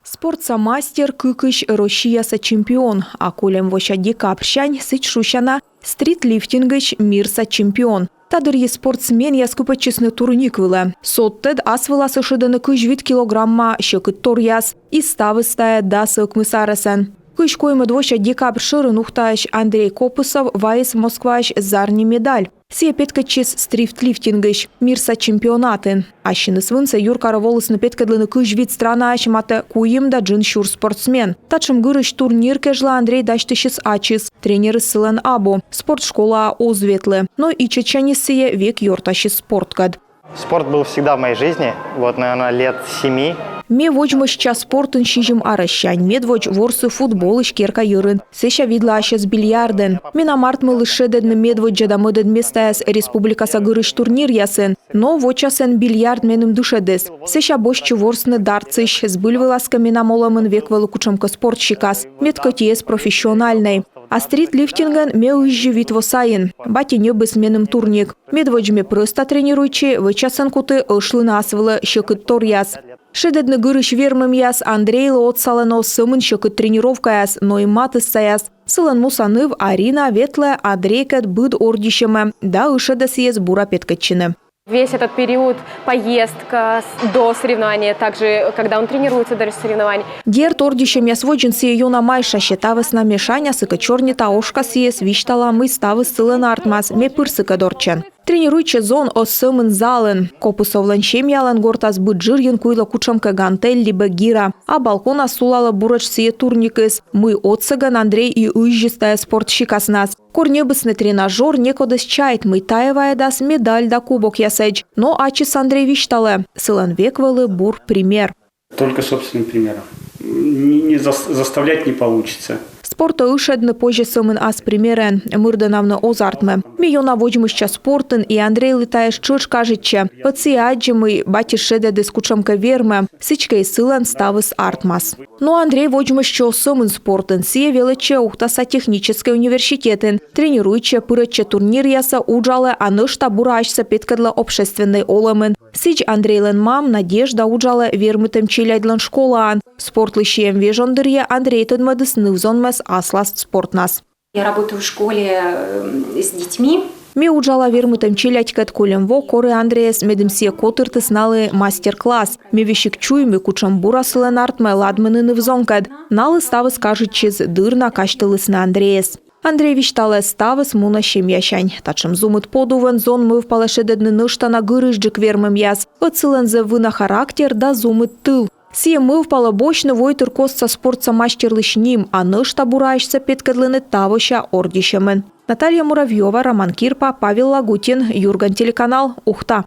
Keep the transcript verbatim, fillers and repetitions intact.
Спортса мастер, кыкысь Россияса чемпион, а кольӧм вося декабрсянь сідз шусяна стритлифтингысь мирса чемпион. Та дырйи спортсменъяс кыпӧдчисны турник вылӧ. Содтӧд ас вылас ӧшӧдӧны кызь вит килограмма сьӧкыдторъяс. И ставыс тайӧ дас ӧкмыс арӧсӧн. Кызь коймӧд вося декабрь шӧрын Ухтаысь Андрей Копысов вайис Москваысь зарни медаль. Сійӧ петкӧдчис стритлифтингысь мирса чемпионатын. Ассьыныс вынсӧ юркарӧ волісны петкӧдлыны кызь вит странаысь матӧ куим да джын сюрс спортсмен. Татшӧм гырысь турнир кежлӧ Андрей дасьтысис ачыс, тренерыс сылӧн абу, спортшколаӧ оз ветлы. Но ичӧтсяньыс сійӧ век ёртасис спорткӧд. Спорт был всегда в моей жизни, вот, наверное, лет с семи. Ме водзмӧстча спортын сизим арӧссянь. Медводз ворси футболысь керка йӧрын, сэсся видла асьӧс бильярдын. Менам артмыліс шедӧдны медводдза да мӧдӧд местаяс республикаса гырысь турниръясын. Но вочасӧн бильярд меным дышӧдіс. Сэсся босьтчи ворсны дартсысь, збыль вылас кӧ, менам олӧмын век вӧлі кутшӧмкӧ спорт сикас, мед кӧть и эз профессиональнӧй. А стритлифтингӧн ме ыззьи вит во сайын. Батьӧ ньӧбис меным турник. Медводз ме прӧста тренируйтчи, вочасӧн куті ӧшлыны ас вылӧ сьӧкыдторъяс. Шедӧдны гырысь вермӧмъяс Андрейлы отсалӧны оз сӧмын сьӧкыд тренировкаяс, но и матыссаяс. Сылӧн муса ныв Арина ветлӧ Андрейкӧд быд ордйысьӧмӧ да ышӧдӧ сійӧс бура петкӧдчыны. Весь этот период, поездка с- до соревнования, также когда он тренируется до соревнований. Дерт, ордйысьӧмъяс водзын сійӧ ёна майшасьӧ, та вӧсна ме шаня сыкӧд сёрнита, ошка сійӧс, висьтала, мый ставыс сылӧн артмас, ме пыр сыкӧд орччӧн. Тренируйтчӧ зон оз сӧмын залын. Копысовлӧн семьялӧн гортас быд жырйын куйлӧ кутшӧмкӧ гантель либӧ гира. А балконас сулалӧ буретш сійӧ турникыс, мый отсӧгӧн Андрей и ыззис тайӧ спорт сикаснас. Кор ньӧбисны тренажёр, некод эз чайт, мый тайӧ вайӧдас медаль да кубокъясӧдз. Но ачыс Андрей висьталӧ, сылӧн век вӧлі бур пример. Только собственным примером. Не, не зас- заставлять не получится. Спортӧ ышӧдны позьӧ сӧмын ас примерӧн, мырдӧнавны оз артмы. Ме ёна водзмӧстча спортын, и Андрейлы тайӧ тшӧтш кажитчӧ. Ӧд сійӧ аддзӧ, мый батьыс шедӧдіс кутшӧмкӧ вермӧм, сідзкӧ и сылӧн ставыс артмас. Но Андрей водзмӧстчӧ оз сӧмын спортын, сійӧ велӧдчӧ Ухтаса техническӧй университетын, тренируйтчӧ, пырӧдчӧ турниръясӧ, уджалӧ, а нӧшта бура асьсӧ петкӧдлӧ общественнӧй олӧмын. Сідз, Андрейлӧн мам Надежда уджалӧ вермытӧм челядьлӧн школаын. Спортлы сиӧм вежон дырйи Андрей тӧдмӧдіс ныв-зонмӧс аслас спортнас. Я работаю в школе, э, с детьми. Ме уджала вермытӧм челядькӧд. Кольӧм во корӧ Андрейӧс, медым сійӧ котыртіс налы мастер-класс. Ме весиг чуйми, кутшӧм бура сылӧн артмӧ ладмыны ныв-зонкӧд. Налы ставыс кажитчис, дыр на казьтылісны Андрейӧс. Андрей висьталӧ, ставыс мунӧ семьясянь. Татшӧм зумыд подувӧн зон мӧвпалӧ шедӧдны нӧшта на гырысьджык вермӧмъяс. Ӧд сылӧн зэв вына характер да зумыд тыл. Сійӧ мӧвпалӧ босьтны войтыркостса спортса мастерлысь ним, а нӧшта бура асьсӧ петкӧдлыны тавося ордйысьӧмын. Наталья Муравьёва, Роман Кирпа, Павел Лагутин, «Юрган» телеканал, Ухта.